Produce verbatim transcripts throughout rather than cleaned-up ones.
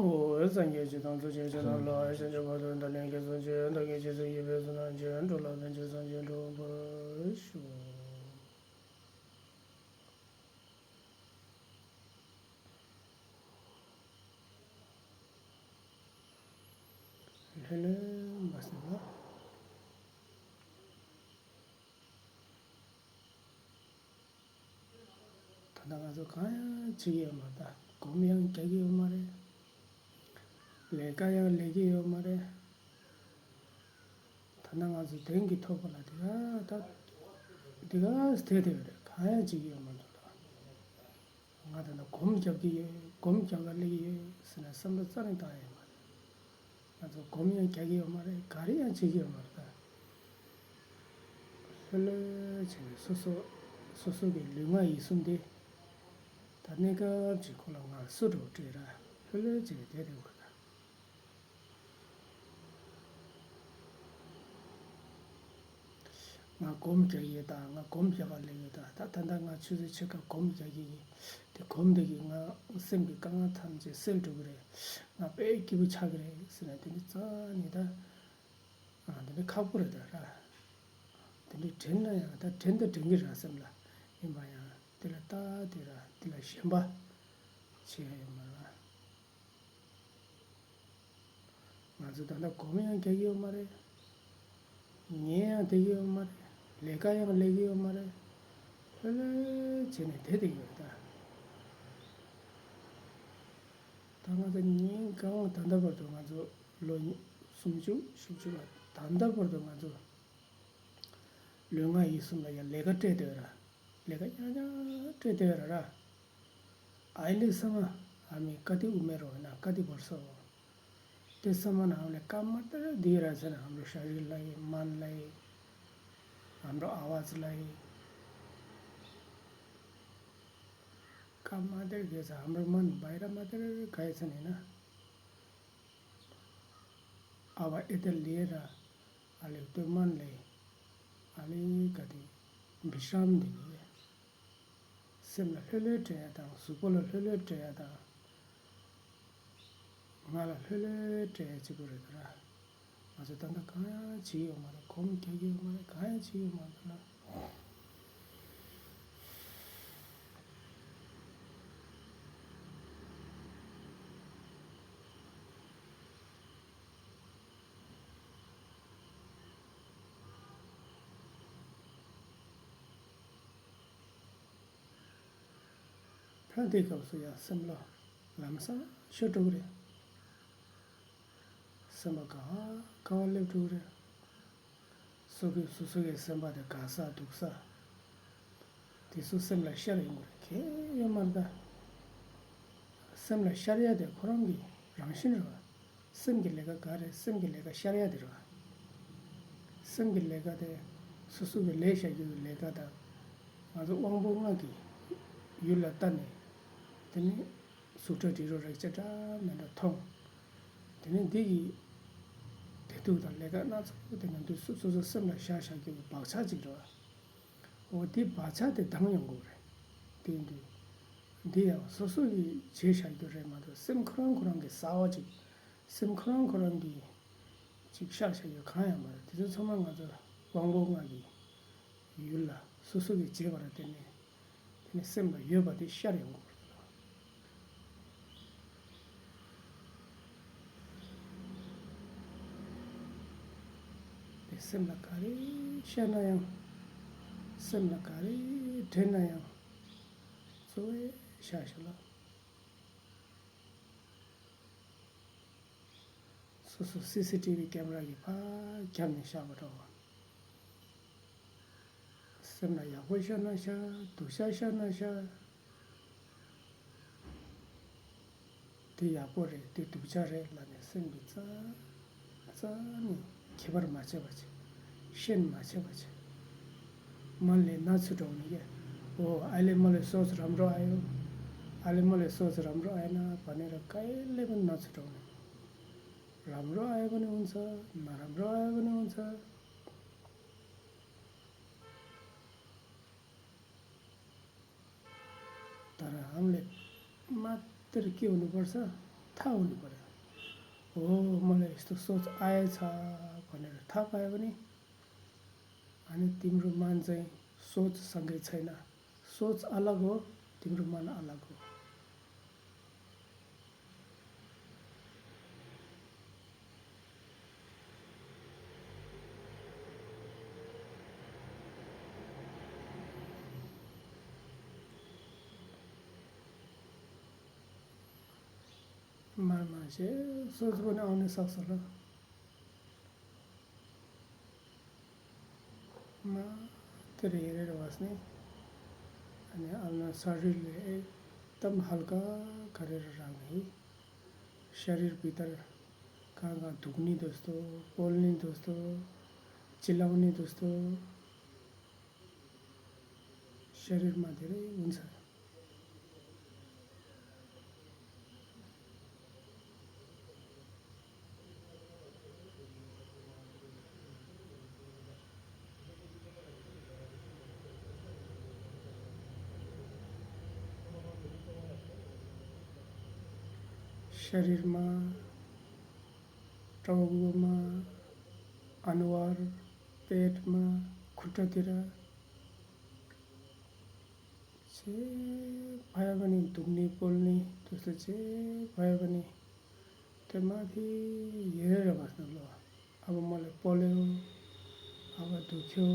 ཨོ། སངས་རྒྱས་ཀྱི་དང་ཐུགས་རྗེ་ཆེ་ན་ལ་ཞིང་ཆེན་པ་དུ་འདི་ནས་ཀྱི་སངས་རྒྱས་བདག་གིས་རྗེས་སུ་ཡི་བས་སུ་ན་རྗེས་འགྲོ་ལ་ཕན་ཕྱིར་སངས་རྒྱས་འགྲུབ་པར་ཤོག། ལྷོད་ལྷོད་མ་ཟེར་ལ། ད་ལྟ་ང་ཚོ་གང་ཡང་བྱེད་ཀྱི་ཡོད་མ་རེད། ད་སྒོམ་ཡང་རྒྱག་གི་ཡོད་མ་རེད། ལས་ཀ་ཡང་ལས་ཀྱི་ཡོད་མ་རེད། ད་ལྟ་ང་ཚོ་གདོན་གྱིས་ཐོབ་པ་ལ་དེ་ག་ད་དེ་ག་དེ་དེ་རེད། གང་ཡང་བྱེད་ཀྱི་ཡོད་མ་འདུག་ད། ང་ད་ལྟ་སྒོམ་རྒྱག་གི་ཡོད། སྒོམ་རྒྱག་ག་སླེབས་ཀྱི་ཡོད་ཟེར་ནས་བསམ་བློ་རྩ་ནས་བཏང་ཡོད་མ་རེད། ང་ཚོ་སྒོམ་ཡང་རྒྱག་གི་ཡོད་མ་རེད། ག་རེ་ཡང་བྱེད་ཀྱི་ཡོད་མ་རེད་ད། ལྷོད་ལྷོད་བྱས་ནས་སོ་སོ་སོ་སོ་གི་ལུས་ངག་ཡིད་གསུམ་དེ་ད་གནས་སྐབས་ཀྱི་ཁོ་ལ་ངལ་གསོ་འགྲོ་སྤྲད་ར། ལྷོད་ལྷོད་བྱས་ནས་བསྡད་བསྡད་དགོས་ད། ང་སྒོམ་རྒྱག་ཡོད་ད། ང་སྒོམ་རྒྱག་ག་སླེབས་ཡོད་ད། ད་ད་ལྟ་ང་ཆུ་ཚོད་ཕྱེད་ཀ་སྒོམ་རྒྱག་གི་ཡིན། དེ་སྒོམ་འདི་གིས་ང་སེམས་ཀྱི་དཀའ་ངལ་ཐམས་ཅད་སེལ་འགྲོ་གི་རེད། ང་དཔེ་སྐྱིད་པོ་ཆགས་ཀྱི་རེད་ཟེར་ནས་དེ་འདྲ་རྩ་ནས་ད། ཨ། དེ་འདྲ་ཁག་པོ་རེད་ད་ར། དེ་འདྲ་དྲན་ན་ཡང་ད་དྲན་ད་དྲན་གྱི་ར་སེམས་ལ། ཡིན་པ་ཡང་དེ་ལ་ལྟ་དེ་ར་དེ་ལ་ཞེན་པ་བྱེད་ཡ་ཡོད་མ་རེད། ང་ཚོ་ད་ལྟ་སྒོམ་ཡང་རྒྱག་གི་ཡོད་མ་རེད། ཉལ་ཡང་བསྡད་ཀྱི་ཡོད་མ་རེད། ལས་ཀ་ཡང་ལས་ཀྱི་ཡོད་མ་རེད། ལྷོད་ལྷོད་བྱས་ནས་བསྡད་བསྡད་ཀྱི་ཡོད་ད། ད་ང་ཚོ་ཉིན་གང་ད་ལྟ་བར་དུ་ང་ཚོ་ལོ་སུམ་ཅུ་བཞི་བཅུ་ལ་ད་ལྟ་བར་དུ་ང་ཚོ་ལུས་ངག་ཡིད་གསུམ་ལ་ཡང་ལས་ཀ་སྤྲད་བསྡད་ཡོད་ར། ལས་ཀ་ཡང་ཡང་སྤྲད་བསྡད་ཡོད་ར་ར། ཨ་ལེ་སེམས་མ། ཨ་མའི་ཀ་ཏི་དབུ་མའི་རོ་ན་ཀ་ཏི་བར་སོ། དེ་སེམས་མ་ནང་ལ་ཀ་མ་དེར་དེ་ར་ཟེར་ན་ཧམ་རོ་ཤ་རི་ལ་ཡི་མན་ལ་ཡི། ཧམ་རོ་ཨ་ཝ་ཙི་ལ་ཡི། ཀ་མ་དེར་གེ་ས་ཧམ་རོ་མན་བའི་ར་མ་དེར་ག་ཡི་ཚ་ནི་ན། ཨ་ཝ་ཨེ་དེར་ལི་ར། ཨ་ལེ་སྟོད་སྨད་ལས། ཨ་ལེ་ག་དེ། བི་ཤམ་འདི་ནི། སེམས་ལ་ལྷོད་ལྷོད་སྤྲད་ཡ་དང་གཟུགས་པོ་ལ་ལྷོད་ལྷོད་སྤྲད་ཡ་དང་། ང་ལ་ལྷོད་ལྷོད་སྤྲད་ཡ་གཅིག་པུ་རེད་ད་ར། ང་ཚོ་ད་ལྟ་གང་ཡང་བྱེད་ཀྱི་ཡོད་མ་རེད། སྒོམ་རྒྱག་གི་ཡོད་མ་རེད། གང་ཡང་བྱེད་ཀྱི་ཡོད་མ་རེད་ལ། ད་དེའི་སྐབས་སུ་ཡང་སེམས་ལ་ལམ་སང་ཤོར་འགྲོ་གི་རེད། སེམས་པ་དགའ་བ་དགའ་བ་སླེབས་འགྲོ་གི་རེད། སོ་སོའི་སོ་སོ་གི་སེམས་པ་དེ་དགའ་ས་སྡུག་ས། དེ་ཚོ་སེམས་ལ་ཤར་ཡོང་གི་རེད། གལ་ཡོད་མ་རེད་ད། སེམས་ལ་ཤར་ཡ་དེ་ཁོ་རང་གི་རང་བཞིན་རེད་བ། སེམས་ཀྱི་ལས་ཀ་ག་རེད། སེམས་ཀྱི་ལས་ཀ་ཤར་ཡ་དེ་རེད་བ། སེམས་ཀྱི་ལས་ཀ་དེ་སོ་སོ་གི་ལས་བྱ་རྒྱུ་གི་ལས་ཀ་དང་། ང་ཚོ་དབང་པོ་ལྔ་གི་ཡུལ་ལ་ལྟ་ནས། དེ་ནི་གཟུགས་སྒྲ་དྲི་རོ་རེག་བྱ་འདྲ་མི་འདྲ་མཐོང་། དེ་ནི་འདི་ཡི་བདེ་སྡུག་དང་ལས་ཀ་སྣ་ཚོགས་དེ་ནི་འདི་སོ་སོ་སོ་སེམས་ལ་བཞག་བཞག་རྒྱུ་གི་བག་ཆགས་ཅིག་རེད་བ། འོ་དེ་བག་ཆགས་དེ་ལྡང་ཡོང་གི་རེད། དེ་འདི་འདི་ཡང་སོ་སོ་གི་བྱས་བཞག་རྒྱུ་རེད་མ་གཏོགས། སེམས་ཁོ་རང་ཁོ་རང་གི་གསར་བ་ཅིག་སེམས་ཁོ་རང་ཁོ་རང་གི་ཅིག་ཤར་བཞག་རྒྱུ་གང་ཡང་མ་རེད། དེ་ཚོ་ཚང་མ་ང་ཚོ་དབང་པོ་ལྔ་གི་ཡུལ་ལ་སོ་སོ་གི་བྱས་པ་ལ་བརྟེན་ནས། དེ་ནས་སེམས་ལ་ཡོད་པ་དེ་ཤར་ཡོང་གི་རེད། དེ་སེམས་ལ་ག་རེ་ཤར་ན་ཡང་། སེམས་ལ་ག་རེ་དྲན་ན་ཡང་། གཙོ་བོ་ཤར་ཤར་ལ། སོ་སོ་སི་སི་ཊི་བི་ཀེམ་ར་གིས་ཕར་བརྒྱབ་ནས་བཞག་པ་འདྲ་བོ། སེམས་ལ་ཡག་པོ་ཤར་ན་ཤར། སྡུག་ཤར་ཤར་ན་ཤར། དེ་ཡག་པོ་རེད། དེ་སྡུག་ཅག་རེད་ལབ་ནས་སེམས་ཀྱི་རྩ་རྩ་ནས་ཁྱད་པར་མ་བྱེད་པ་བྱེད། ཤན་མ་བྱེད་པ་བྱེད། མ་ལས་ན་ཚུར་འགྲོ་ནི་ཡེ། འོ་ཨ་ལེ་མ་ལས་སོ་སོ་རམ་རོ་ཨ་ཡོ། ཨ་ལེ་མ་ལས་སོ་སོ་རམ་རོ་ཨ་ཡ་ན་བ་ནི་ར་ཀ་ཡེ་ལེ་མ་ན་ཚུར་འགྲོ་ནི། རམ་རོ་ཨ་ཡ་བ་ནི་འུན་ཚ། ན་རམ་རོ་ཨ་ཡ་བ་ནི་འུན་ཚ། ད་ར་ཧམ་ལེ་མ་དེར་སྐྱེ་བ་ནི་བར་ས། ད་ ཐག་འོ་ནི་པ་རེད། འོ་མ་ལས་སོ་སོ་ཨ་ཡ་ཚ་གོ་ནི་རེད། ཐག་པ་ཡ་པ་ནི། ཨ་ནི་ཏིམ་རུ་མ་འཛིན་སོ་སངས་རྒྱས་ཚེ་ན་སོ་ཨ་ལ་གོ། ཏིམ་རུ་མ་ན་ཨ་ལ་གོ། མར་མ་བྱས་སོ་སོ་ནས་ཨང་ནས་བསགས་སོ་ལ། མ་དེ་རེ་རེ་རེ་བ་སནེ། ཨ་ནི་ཨ་ན་ས་རི་ལེ་ཨེ་དམ་ཧལ་ཀ་ག་རེ་རེ་རང་ནི། ཤ་རིར་བི་ཏར་གང་གང་དུག་ནི་དོ་སྟོ། པོལ་ནི་དོ་སྟོ། ཅི་ལའོ་ནི་དོ་སྟོ། ཤ་རིར་མ་དེ་རེ་ཨུན་ཚ། ཤ་རིར་མ། ཀྲོག་མ། ཨན་བར། པེད་མ། ཁུ་ཏྲ་དི་ར། ཆེ་བ་ཡ་བ་ནི་དུག་ནི་པོལ་ནི་དུ་ས་ཆེ་བ་ཡ་བ་ནི་དེ་མ་དེ་ཡེ་རེ་ར་བ་སྣ་ལོ། ཨ་བ་མ་ལེ་པོ་ལེ་ཡོ། ཨ་བ་དུ་ཁྱོ།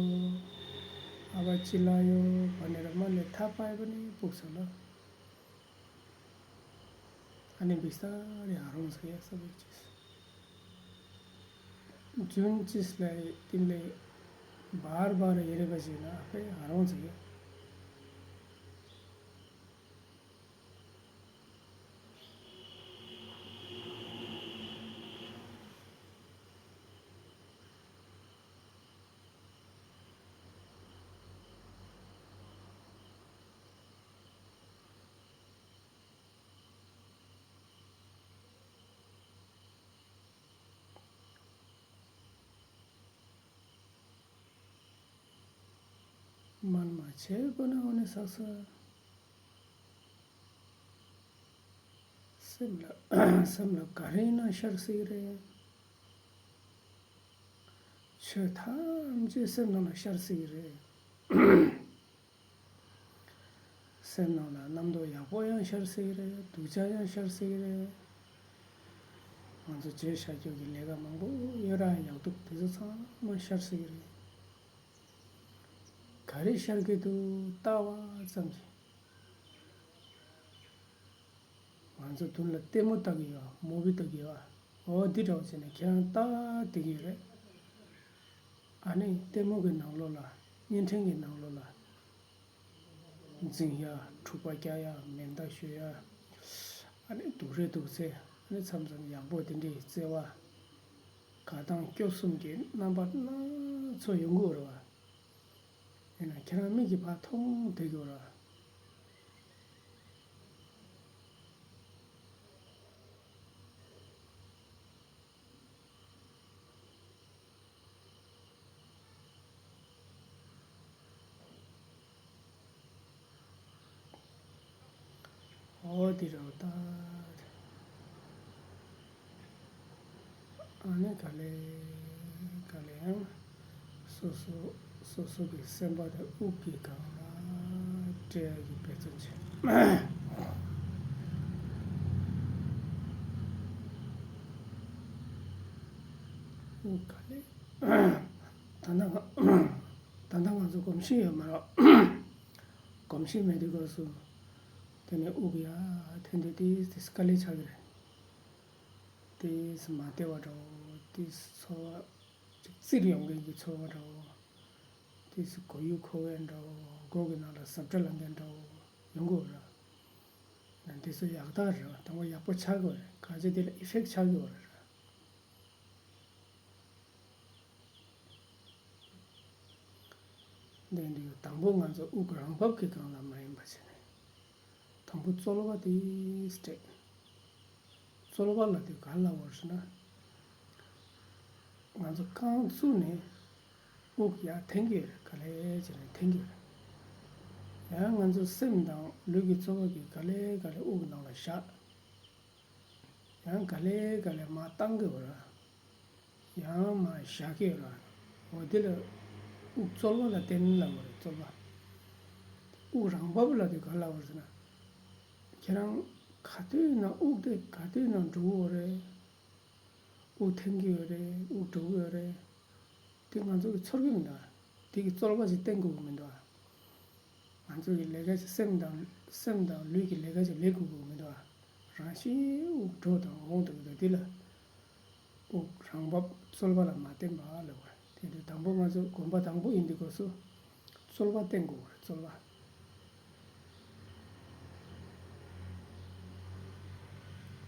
ཨ་བ་ཅི་ལ་ཡོ་བ་ནི་ར་མ་ལེ་ཐ་པ་ཡ་བ་ནི་པུག་ས་ལོ། ཨ་ནི་བི་སྟ་རི་ཨ་རོང་ས་ཡ་ས་བེ་ཅིས། ཇུན་ཅིས་ལ་ཏིམ་ལེ་བར་བར་ཡེ་རེ་བ་ཞིག་ན་ཨ་ཕེ་ཨ་རོང་ས་ཡ། མར་མ་བྱས་པ་ན་འོ་ནི་ས་ས། སེམས་ལ་སེམས་ལ་ག་རེ་ཡིན་ན་ཤར་སྲིད་རེད། ཆོས་ཐམས་ཅད་སེམས་ནང་ལ་ཤར་སྲིད་རེད། སེམས་ནང་ལ་རྣམ་རྟོག་ཡག་པོ་ཡང་ཤར་སྲིད་རེད། སྡུག་ཅག་ཡང་ཤར་སྲིད་རེད། ང་ཚོ་བྱས་བཞག་རྒྱུ་གི་ལས་ཀ་མང་པོ་ཡོད་ར། ཡག་སྡུག་དེ་ཚོ་ཚང་མ་ཤར་སྲིད་རེད། ག་རེ་ཤར་གི་འདུག་ལྟ་བ་ཙམ་གྱིས། ང་ཚོ་མདུན་ལ་ལྟད་མོ་ལྟ་གི་ཡོད། མུ་བི་ལྟ་གི་ཡོད། འོ་འདི་འདྲ་བོ་བྱས་ནས་ཁྱེད་རང་ལྟ་བསྡད་ཀྱི་ཡོད་རེད། ཨ་ནི་ལྟད་མོ་གི་ནང་ལོགས་ལ་བརྙན་འཕྲིན་གྱི་ནང་ལོགས་ལ་འཛིང་ཡ། འཁྲུག་པ་རྒྱག་ཡ། མེ་མདའ་གཞུ་ཡ། ཨ་ནི་སྡུག་རེ་སྡུག་ཚེ་ཨ་ནི་མཚམས་མཚམས་ཡག་པོ་དེ་འདྲའི་བརྩེ་བ། དགའ་སྡང་སྐྱོ་གསུམ་གྱི་རྣམ་པ་སྣ་ཚོགས་ཡོང་གི་ཡོད་རེད་བ། ཡིན་ན་ཁྱེད་རང་མིག་གིས་ཕར་མཐོང་བསྡད་ཀྱི་ཡོད་རེད་བ། འོ་དེ་རེད་ད། ཨ་ནི་ག་ལེ་ག་ལེ་ཡང་སོ་སོ་སོ་སོ་གི་སེམས་པ་དེ་དབུགས་ཀྱི་སྒང་ལ་སྤྲད་ཡ་གི་འབད་བརྩོན་བྱེད། དབུགས་ག་ལེ། ད་ལྟ་ང་ད་ལྟ་ང་ཚོ་གོམས་གཤིས་ཡོད་མ་རེད། གོམས་གཤིས་མེད་དུས་སྐབས་སུ་དེ་ནས་དབུགས་ཡར་འཐེན་དུས་དེ་དེ་དཀའ་ལས་ཆགས་ཀྱི་རེད། དེ་མ་བདེ་བ་འདྲ་བོ། དེ་ཚོར་བ་ཅིག་བཙིར་ཡོང་མཁན་གྱི་ཚོར་བ་འདྲ་བོ། དེ་ཚོ་མགོ་ཡུ་འཁོར་བའི་འདྲ་བོ། མགོ་གི་ནང་ལ་ཟབ་ཁྲ་ལངས་མཁན་འདྲ་བོ་ཡོང་གི་ཡོད་རེད། དེ་ཚོ་ཡག་རྟགས་རེད་བ། དང་པོ་ཡག་པོ་ཆགས་དགོས་རེད། གང་ཅི་དེ་ལ་ཨི་ཕེག་ཆགས་ཡོད་རེད། དེ་འདི་དང་པོ་ང་ཚོ་དབུགས་རང་བབས་ཀྱི་སྒང་ལ་མ་ཡིན་པ་བྱས་ནས། དང་པོ་རྩོལ་བ་དེ་སྤྲད། རྩོལ་བ་ལབ་དུས་ག་ལབ་དགོས་ཟེར་ན། ང་ཚོ་རྐང་བཙུགས་ནས་དབུགས་ཡར་འཐེན་གྱི་ཡོད་རེད། ག་ལེ་བྱས་ནས་འཐེན་གྱི་ཡོད་རེད། ཡང་ང་ཚོ་སེམས་དང་ལུས་ཀྱི་རྩོལ་བ་གིས་ག་ལེ་ག་ལེ་དབུགས་ནང་ལ་བཞག། ཡང་ག་ལེ་ག་ལེ་མར་བཏང་གི་ཡོད་ར། ཡང་མར་བཞག་གི་ཡོད་ར། འོ་དེ་ལ་དབུགས་རྩོལ་བ་ལ་བརྟེན་ལབ་དགོས་རེད། རྩོལ་བ། དབུགས་རང་བབས་ལབ་དུས་ག་ལབ་དགོས་རེད་ཟེར་ན། ཁྱེད་རང་ག་དུས་ན་དབུགས་དེ་ག་དུས་ན་འགྲོ་གི་ཡོད་རེད། དབུགས་འཐེན་གྱི་ཡོད་རེད། དབུགས་འགྲོ་གི་ཡོད་རེད། དེ་ང་ཚོ་གིས་ཚོར་གྱི་མི་འདུག་ཨ། དེ་གི་རྩོལ་བ་ཞིག་བསྟེན་དགོས་ཀྱི་མི་འདུག་ཨ། ང་ཚོ་གི་ལས་ཀ་ཞིག་སེམས་དང་སེམས་དང་ལུས་ཀྱི་ལས་ཀ་ཞིག་ལས་དགོས་ཀྱི་མི་འདུག་ཨ། རང་བཞིན་དབུགས་འགྲོ་དང་འོང་དང་གི་འདུག་དེ་ལ་དབུགས་རང་བབས་རྩོལ་བ་ལ་མ་བརྟེན་པ་ལབ་པ་རེད། དེ་དུས་དང་པོ་ང་ཚོ་གོམ་པ་དང་པོ་ཡིན་དུས་སྐབས་སུ་རྩོལ་བ་བསྟེན་དགོས་པ་རེད། རྩོལ་བ།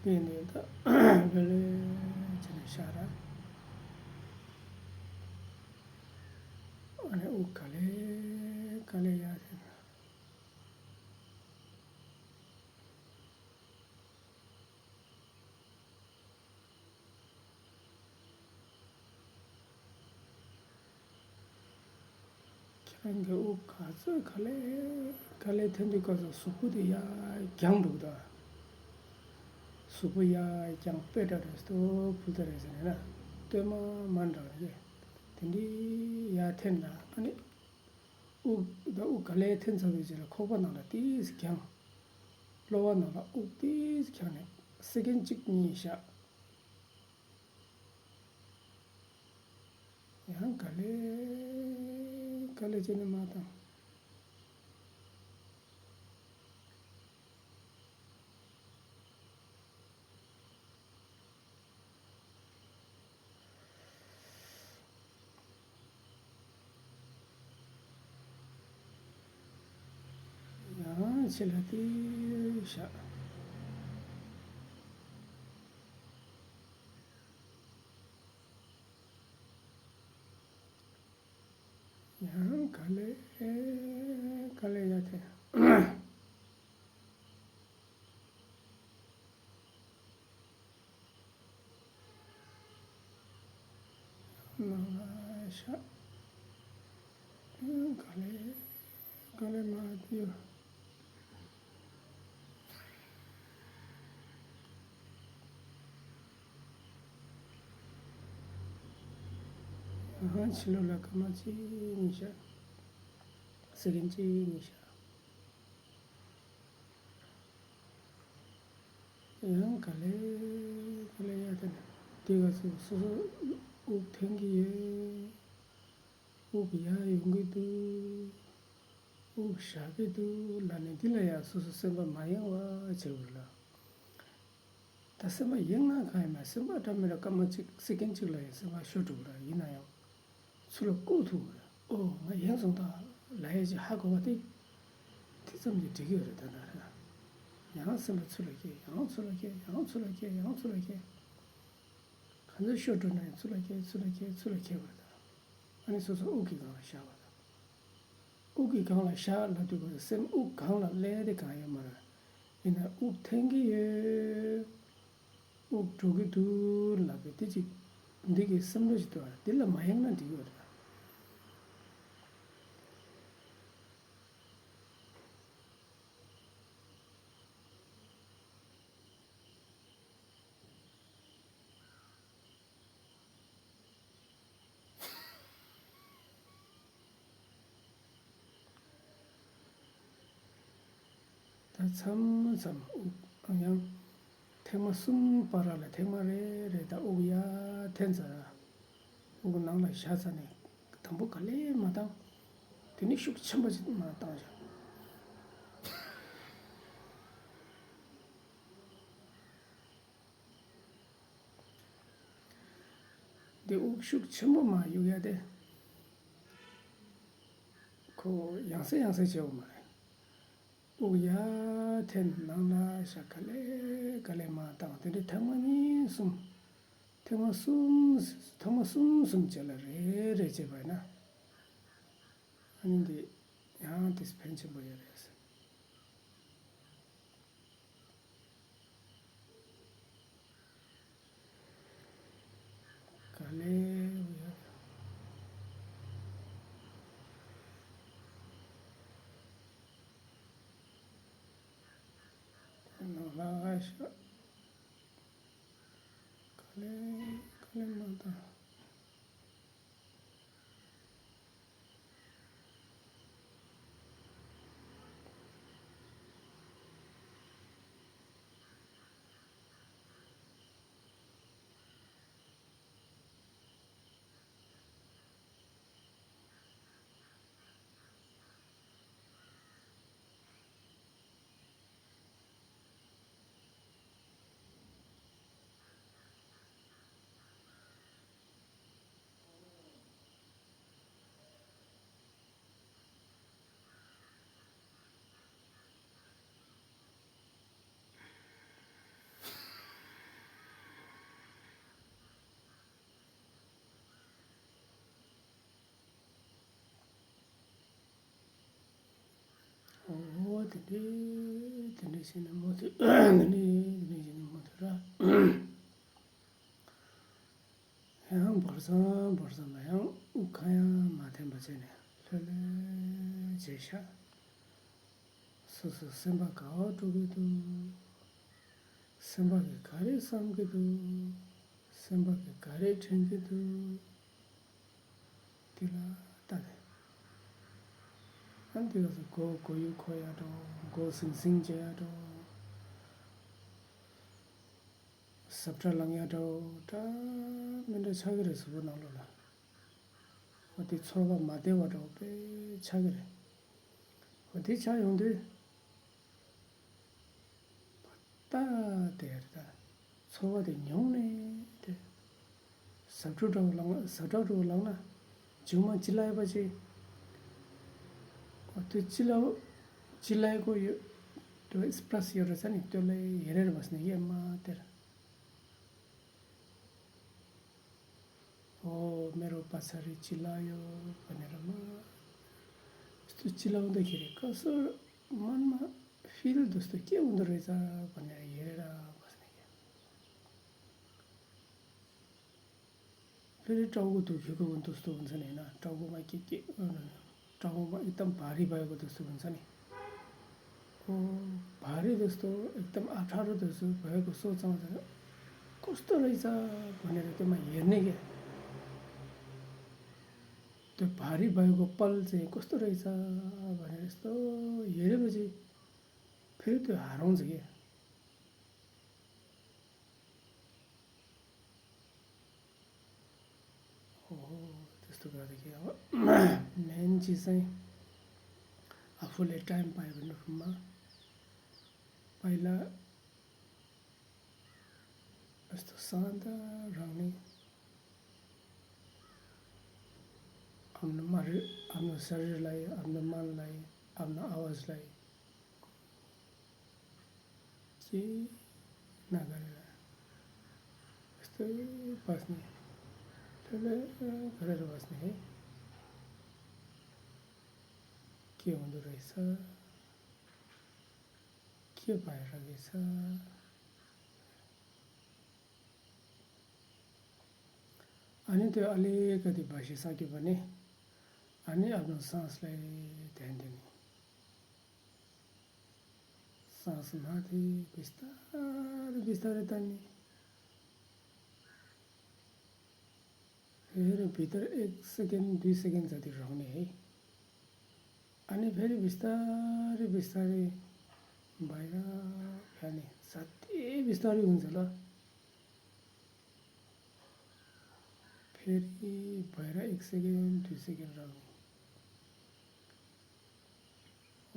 དེ་ནས་ད་ལྷོད་ལྷོད་བྱས་ནས་བཞག་ར། ཨ་ནི་དབུགས་ག་ལེ་ག་ལེ་ཡར་འཐེན། ཁྱེད་རང་གི་དབུགས་ག་ཚོད་ག་ལེ་ག་ལེ་འཐེན་དུས་སྐབས་སུ་གཟུགས་པོ་དེ་ཡར་བརྐྱངས་འདུག་ད། གཟུགས་པོ་ཡར་བརྐྱངས་པེ་ཏྲ་རེད་སྟོབས་ཕུལ་ཏ་རེད་ཟེར་ནས་ན། སྟོད་མ་མ་འདྲ་བ་རེད། དེ་འདྲའི་ཡར་འཐེན་ན་ཨ་ནི། དབུགས་ད་དབུགས་ག་ལེ་འཐེན་ཚར་བའི་རྗེས་ལ་ཁོག་པ་ནང་ལ་ཏིས་བརྐྱངས། གློ་བ་ནང་ལ་དབུགས་ཏིས་བརྐྱངས་ནས་སེ་ཀེན་གཅིག་གཉིས་བཞག་ཡང་ག་ལེ་ག་ལེ་བྱས་ནས་མར་བཏང་། ཡང་ཕྱི་ལ་ཏིས་བཞག་ཡང་ག་ལེ་ག་ལེ་ཡར་འཐེན། ནང་ལ་བཞག་ག་ལེ་ག་ལེ་མར་ཡོད། ཕྱི་ལོགས་ལ་སྐར་མ་གཅིག་གཉིས་བཞག་སེ་ཀེན་གཅིག་གཉིས་བཞག་ཡང་ག་ལེ་ག་ལེ་ཡར་འཐེན། དེ་ག་ཚོད་སོ་སོ་དབུགས་འཐེན་གྱི་ཡོད། དབུགས་ཡར་ཡོང་གི་འདུག་དབུགས་བཞག་གི་འདུག་ལབ་ནས་འདི་ལ་ཡང་སོ་སོ་སེམས་པ་མ་ཡེངས་པ་བྱེད་དགོས་ལ། ད་སེམས་པ་ཡེངས་ན་གང་ཡིན་མ་སེམས་པ་འདྲ་མི་འདྲ་སྐར་མ་གཅིག་སེ་ཀེན་གཅིག་ལ་ཡང་སེམས་པ་ཤོར་འགྲོ་གི་རེད། ཡིན་ན་ཡང་ཚུར་ལ་བཀུག་ཐུབ་དགོས་རེད། ཨོ་ང་ཡེངས་སོང་ད་ལབ་ཡས་ཅིག་ཧ་གོ་བ་དེ་དེ་ཙམ་གྱིས་འགྲིག་གི་ཡོད་རེད། ད་ལྟ་རེད། ཡང་སེམས་པ་ཚུར་ལ་སྐྱེལ། ཡང་ཚུར་ལ་སྐྱེལ། ཡང་ཚུར་ལ་སྐྱེལ། ཡང་ཚུར་ལ་སྐྱེལ། གང་ཚོད་ཤོར་འགྲོ་ན་ཡང་ཚུར་ལ་སྐྱེལ། ཚུར་ལ་སྐྱེལ། ཚུར་ལ་སྐྱེལ་བར་དང་། ཨ་ནི་སོ་སོ་དབུགས་ཀྱི་སྒང་ལ་བཞག་པ་དང་། དབུགས་ཀྱི་སྒང་ལ་བཞག་ལབ་དུས་སྐབས་སུ་སེམས་དབུགས་སྒང་ལ་སླེབས་ཏེ་གང་ཡོད་མ་རེད། ཡིན་ན་དབུགས་འཐེན་གྱི་ཡོད། དབུགས་འགྲོ་གི་འདུག་ལབ་པའི་དེ་ཅིག་འདི་གི་སེམས་བློ་ཞིག་འདུག་ཨ། འདི་ལ་མ་ཡེངས་ན་འགྲིག་གི་ཡོད་རེད། ད་མཚམས་མཚམས་དབུགས་ཡང་ཐེངས་མ་གསུམ་བར་ལ་ཐེངས་མ་རེ་རེ་ད་དབུགས་ཡར་འཐེན་ཚར། དབུགས་ནང་ལ་བཞག་ཚར་ནས་དང་པོ་ག་ལེ་མ་བཏང་། དེ་ནས་ཤུགས་ཆེན་པོ་ཅིག་མར་བཏང་བཞག་འདི་དབུགས་ཤུགས་ཆེན་པོ་མར་གཡུག་ཡ་དེ། ཁོ་ཡང་སེ་ཡང་སེ་བྱེད་འོ་མ་རེད། དབུགས་ཡར་འཐེན་ནང་ལ་བཞག་ག་ལེ་ག་ལེ་མར་བཏང་། དེ་འདྲའི་ཐེངས་མ་གཉིས་གསུམ། ཐེངས་མ་གསུམ། ཐེངས་མ་གསུམ་གསུམ་བྱས་ལ་རེ་རེ་བྱས་པ་ཡིན་ན། ཨ་ནི་འདི་ཡང་དེ་ཕན་ཆེན་པོ་ཡོད་རེད། ག་ལེ་ཡོད། ནང་ལ་ཤ། དེ་འདྲས་དེ་འདྲས་བྱས་ནས་མུ་མཐུད། དེ་འདྲས་དེ་འདྲས་བྱས་ནས་མུ་མཐུད་ར། ཡང་བར་མཚམས་བར་མཚམས་ལ་ཡང་དབུགས་ཁ་ཡང་མ་འཐེན་པ་བྱས་ནས་ལྷོད་ལྷོད་བྱས་ཤག་སོ་སོ་སེམས་པ་ག་བ་འགྲོ་གི་འདུག་སེམས་པ་གིས་ག་རེ་བསམ་གྱི་འདུག་སེམས་པ་གིས་ག་རེ་དྲན་གྱི་འདུག་དེ་ལ་ལྟ་དེ། ཨ་འདི་ག་ཚོད་མགོ་མགོ་ཡུ་འཁོར་ཡ་འགྲོ། མགོ་ཟིང་ཟིང་བྱེད་ཡ་འགྲོ། ཟབ་ཁྲ་ལངས་ཡ་འདྲ་བོ་འདྲ་མི་འདྲ་ཆགས་ཀྱི་རེད། གཟུགས་པོ་ནང་ལོགས་ལ། འོ་དེ་ཚོར་བ་མ་བདེ་བ་འདྲ་བོ་དཔེ་ཆགས་ཀྱི་རེད། འོ་དེ་ཆགས་ཡོང་དུས། ད་དེ་རེད་ད། ཚོར་བ་དེ་མྱོང་ནས་དེ། ཟབ་ཁྲ་འདྲ་བོ་ལངས་ཟབ་ཁྲ་འདྲ་བོ་ལངས་ན། མཇུག་མ་ཅི་ལབ་ཡོད་པ་ཅིག་འོ་དེ་ཅི་ལབ། ཅི་ལབ་དགོས་ཡོད། དེ་ཨེགས་པི་རེ་སི་ཡོད་རེད་ཟེར་ནས་སྟོད་ལ་ཡེ་རེ་རེ་བ་ཟེར་ནས་ཡེ་མ་དེར། ཨོ་མེ་རོ་པ་ཚ་རི་ཅི་ལ་ཡོ་བ་ནེ་ར་མ། སྟུ་ཅི་ལ་འོ་འདུག་ཁྱེད་རེ་ཀ་སོ་མན་མ་ཕིལ་དུ་སྟུ་སྐྱེ་འོ་འདུག་རེ་ཙ་བ་ནེ་ར་ཡེ་རེ་ར་བ་ནེ་ཡེ། ཕེ་རི་ཀྲའོ་གོ་དུ་ཁྱེད་ཀོ་འོ་འདུག་སྟུ་འོ་ཚ་ནེ་ན་ཀྲའོ་གོ་མ་སྐྱེ་སྐྱེ། ཀྲའོ་གོ་མ་ཨི་ཏམ་བ་རི་བ་ཡོ་གོ་འདུག་སྟུ་འོ་ཚ་ནེ། ཁོ་བ་རི་དུ་སྟོ་ཨེག་དམ་ཨ་ཁྲ་རུ་དུ་སུ་བ་ཡ་གོ་སོ་ཙང་ཙང་ཀོ་སྟོ་རེ་ཙ་བ་ནེ་རེ་དེ་མ་ཡེ་ནེ་གེ། དེ་བ་རི་བ་ཡ་གོ་པལ་ཙེ་ཀོ་སྟོ་རེ་ཙ་བ་ནེ་རེ་སྟོ་ཡེ་རེ་བ་ཅི་ཕེ་རི་དུ་ཧ་རོང་ཙེ་གེ། ཨོ་དེ་སྟོ་ག་རེ་གེ་ཨ་མེན་ཅི་སེ་ཨ་ཕུ་ལེ་ཊའིམ་པའི་བ་ནུ་ཕུ་མ་པའི་ལ་ཨ་སྟོ་སང་ད་རང་ནི་ཨམ་ནུ་མ་རི་ཨམ་ནུ་ས་རི་ལ་ཡི་ཨམ་ནུ་མན་ལ་ཡི་ཨམ་ནུ་ཨ་ཝ་ཟི་ལ་ཡི། ཅི་ན་ག་རེ་སྟོད་པ་སི་ནི་ལྷོད་ལྷོད་ག་རེ་རེ་བ་སི་ནི་ཧེ་ཀི་འོང་དུ་རེ་ས་ཀི་བ་ཡ་ར་གི་ས། ཨ་ནི་དེ་ཨ་ལེ་ཀ་དེ་བ་ཤི་ས་ཀི་བ་ནི་ཨ་ནི་ཨ་ནུ་སང་སི་ལེ་དེ་འདི་ནི། སང་སི་མ་དེ་བི་སྟ་རི་བི་སྟ་རི་ད་ནི། ཧེ་རེ་བི་ཏར་ཨེག་སེ་ཀེན་ཌི་སེ་ཀེན་ཛ་དི་རོག་ནི་ཧེ། ཨ་ནི་ཕེ་རི་བི་སྟ་རི་བི་སྟ་རི་བའི་ར་ཕ་ནི་ཛ་དི་བི་སྟ་རི་ཡོང་ཛ་ལ། ཕེ་རི་བའི་ར་ཨེག་སེ་ཀེན་ཌི་སེ་ཀེན་རོག་ནི།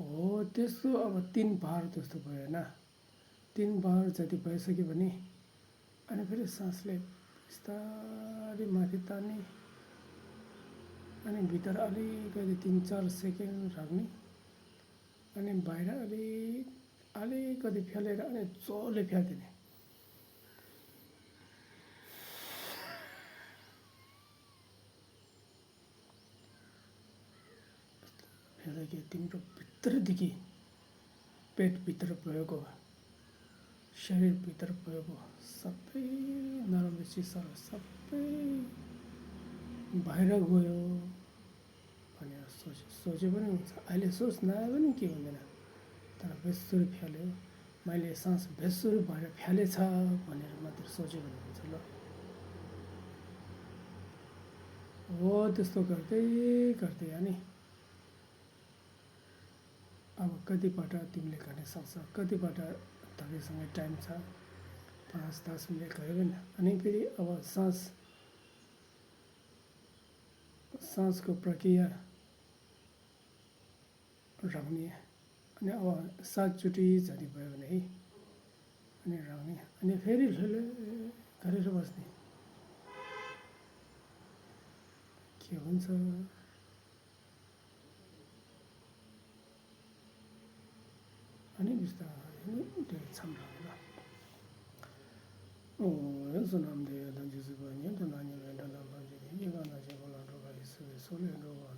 འོ་དེ་སུ་ཨ་བ་ཏིན་བར་དུ་སུ་བོ་ཡ་ན། ཏིན་བར་ཛ་དི་བོ་ས་ཀི་བ་ནི། ཨ་ནི་ཕེ་རི་སང་སི་ལེ་སྟ་རི་མ་དི་ཏ་ནི། ཨ་ནི་བི་ཏར་ཨ་ལི་ཀ་དི་ཏིན་ཅར་སེ་ཀེན་རག་ནི། ཨ་ནི་བའི་ར་ཨ་ལི་ཨ་ལི་ཀ་དི་ཕྱ་ལེ་ར་ཨ་ནི་ཙོ་ལེ་ཕྱ་དི་ནི། ཕེ་ལ་གི་ཏིང་གྲོ་བི་ཏར་དི་གི་པེད་བི་ཏར་བོ་གོ། ཤ་རིར་བི་ཏར་བོ་གོ། ས་པེ་ན་རོ་མི་ཅི་ས་རོ་ས་པེ་བའི་ར་གོ་ཡོ། ཨ་ནི་སོ་སོ་ཅི་བ་ནི་ཨ་ལེ་སོ་སི་ན་བ་ནི་ཀི་བ་ནི་ན། ད་ན་བེ་སུ་རི་ཕྱ་ལེ། མ་ལེ་སང་སི་བེ་སུ་རི་བ་ར་ཕྱ་ལེ་ཚ་བ་ནི་རི་མ་དེར་སོ་ཅི་བ་ནི་ཚ་ལོ། འོ་དེ་སྟོ་གར་ཏེ་གར་ཏེ་ཡ་ནི། ཨ་བ་ཀ་ཏི་པ་ཏྲ་ཏིམ་ལེ་ག་ནེ་སག་ས་ཀ་ཏི་པ་ཏྲ་ད་གེ་སང་ངེ་ཊའིམ་ཚ་པ་ར་སི་ཏ་སིམ་ལེ་ག་ཡོད་ན་ཨ་ནི་ཕེ་རི་ཨ་བ་སང་སི་སང་སི་ཀོ་པྲ་ཀི་ཡ་རག་ནི་ཨ་ནི་ཨ་བ་ས་ཅུ་ཏི་ཛ་ཏི་བ་ཡོད་ནི་ཨ་ནི་རག་ནི་ཨ་ནི་ཕེ་རི་ལྷོད་ལྷོད་ག་རེ་རེ་བ་སི་ནི་ཁྱེད་ཧུན་ཚ། ཨ་ནི་བི་སྟ་ཨ་ནི་དེ་མཚམས་རང་ལ། ཨོ་ཡོན་བསོད་ནམས་འདི་ཡོན་ཏན་ཇི་སྲིད་པ་ཉིད་དུ་ན་ཉེ་བའི་དགྲ་དང་ཕམ་བྱས་ཏེ་སྙིང་ག་ན་ཞིང་ཕུ་ལ་འགྲོ་བ་ཡི་སྲིད་པའི་སོ་ལས་འགྲོ་བ།